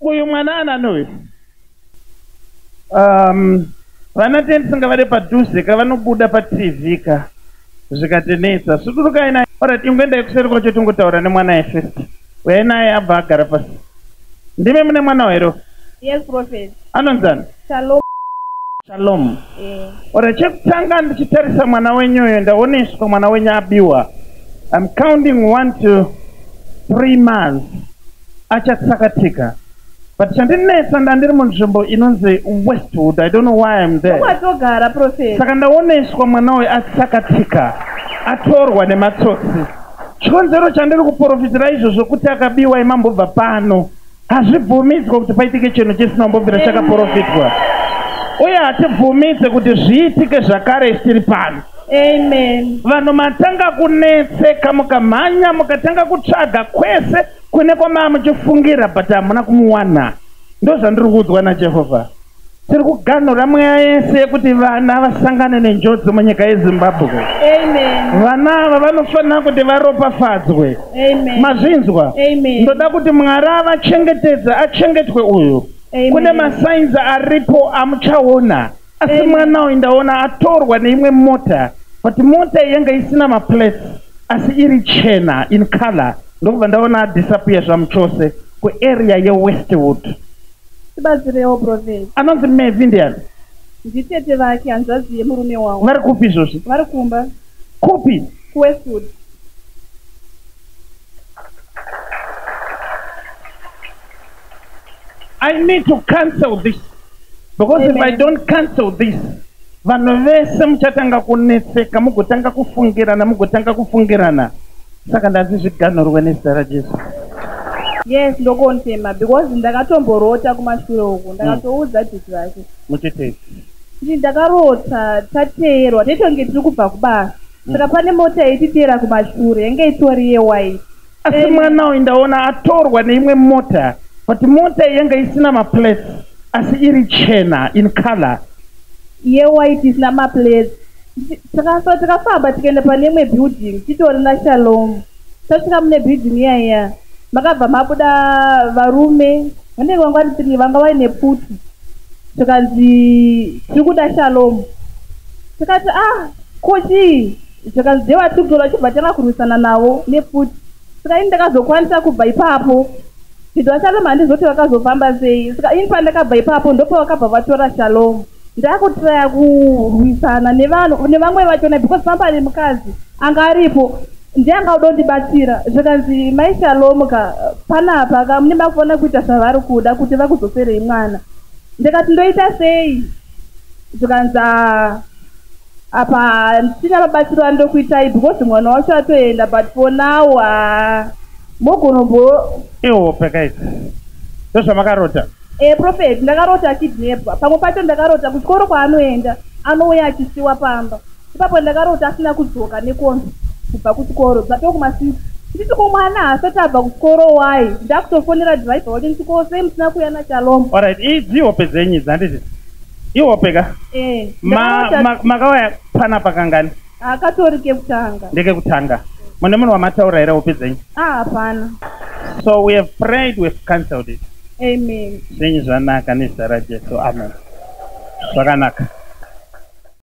Uyu mwana anani uyu? Vana tendisingavade padhuze ka vanobuda paTV ka zvikatinetsa. Sudurukai naye. Alright, ingoendai kuseri kwacho tingotaura nemwana ye first. Uyai naye abva agara pasi. Ndime mune mwana here? Yes, prophet. Anonzani? Shalom. Shalom. Alright, chekutanga ndichitarisa mwana wenyu uyu ndaoneswa mwana wenyu abiwa. I'm counting 1 to 3 months. Achatsakatika. But chandinetsa ndandiri munzvimbo inonzi Westwood. I don't know why I'm there. Kwatogara prophet. Saka ndaoneswa mwana uyu atsakatika, atorwa nematsotsi. Chikonzero chandiri kuprofitira izvozvo kuti akabiwa imambobva pano. Hazvibvumidzwe kuti paitike chinhu chisina kumbobvira chakaprofitwa. Uye hatibvumidze kuti zviitike zvakare isu tiri pano. Amen. Vanhu matanga kunetseka mukamhanya mukatanga kutsvaga kwese kune kwamaa muchifungira but hamuna kumuwana. Ndozvandiri kuudzwa naJehovha. Tiri kuganhura mweya yese yekuti vana vasangane nenjodzi munyika yeZimbabwe. Amen. Vana ava vanofanira kuti varopafadzwe. Amen. Mazvinzwa? Amen. Ndoda kuti Mwari avachengetedze, achengetwe uyu. Amen. Kune masainzi aripo amuchaona. Asi Amen. mwana uyu ndaona atorwa neimwe mota, but mota iyi yanga isina maplates asi iri chena in color. Ndokubva ndaona adisappear zvamuchose kuarea yeWestwood. Tibatsirewo prophet. Anonzi Mevi ndiani? Nditete vake, hanzvadzi yemurume wangu. Vari kupi izvozvi? Vari kumba. Kupi? KuWestwood. I need to cancel this. Because if I Amen. don't cancel this, vanhu vese muchatanga kunetseka, mugotanga kufungirana, mugotanga kufungirana. Saka ndanzi zviganhurwe nezita raJesu. Yes, ndokonfirma because ndakatomborota kumashure uku, ndakatoudza tete vake. Muchitei. Kuti ndakarota tateerwa, taitonge tiri kubva kubasa. Saka pane mota yaititeera kumashure, yange itori yewhite. Asi mwana uyu ndaona atorwa neimwe mota, but mota iyi yanga isina maplates asi iri chena in color. Yewhite isina maplates. Saka takafamba tikaenda pane imwe building titori naShalom. Tasvika mune building iya iya, makabva mabuda varume vanenge vanga vari 3 vanga vaine pfuti. Zvikanzi tiri kuda Shalom. Tikati ah, ko chii? Zvikanzi ndiye vatiri kutora, tichibva tanga kurwisana navo nepfuti. Saka ini ndakazokwanisa kubva ipapo. Didwa Shalom handizoti vakazofamba sei. Saka ini pandakabva ipapo ndopavakabva vatora Shalom. Ndakutraya kurwisana nevanhu nevamwe vachona because pamba pane mukadzi anga aripo ndiye anga oda kundibatsira. Zvikanzi mai Shalom ka panapa ka mune makufanira kuita zvavari kuda kuti vakudzoserei mwana. Ndikati ndoita sei? Zvikanzi ah, apa handisina mabatsiro andokuitai because mwana wacho atoenda, but for now ah, mogonombo Ihope guys. Ndozvamakarota. Prophet, ndakarota akidnapwa. Pamwe pacho ndakarota kuchikoro kwaanoenda anouya achisiwa pamba. Ipapo ndakarota asina kudzoka nekombi kubva kuchikoro dzatoo kuma6. Ndichiti ko mwana haasati abva kuchikoro why? Ndakutofonera driver wacho ndichiti ko sei musina kuuya naShalom? Alright, idzi ihope dzenyu idzi handiti? Ihope ka? Ndakarota Makauya panapa kangani? Akatori kekutanga. Ndekekutanga. Mune munhu wamataura here hope dzenyu? Ah, hapana. So we have prayed, we have cancelled it. Amen. Zvenyu zvanaka nezita raJesu. Amen. Zvakanaka.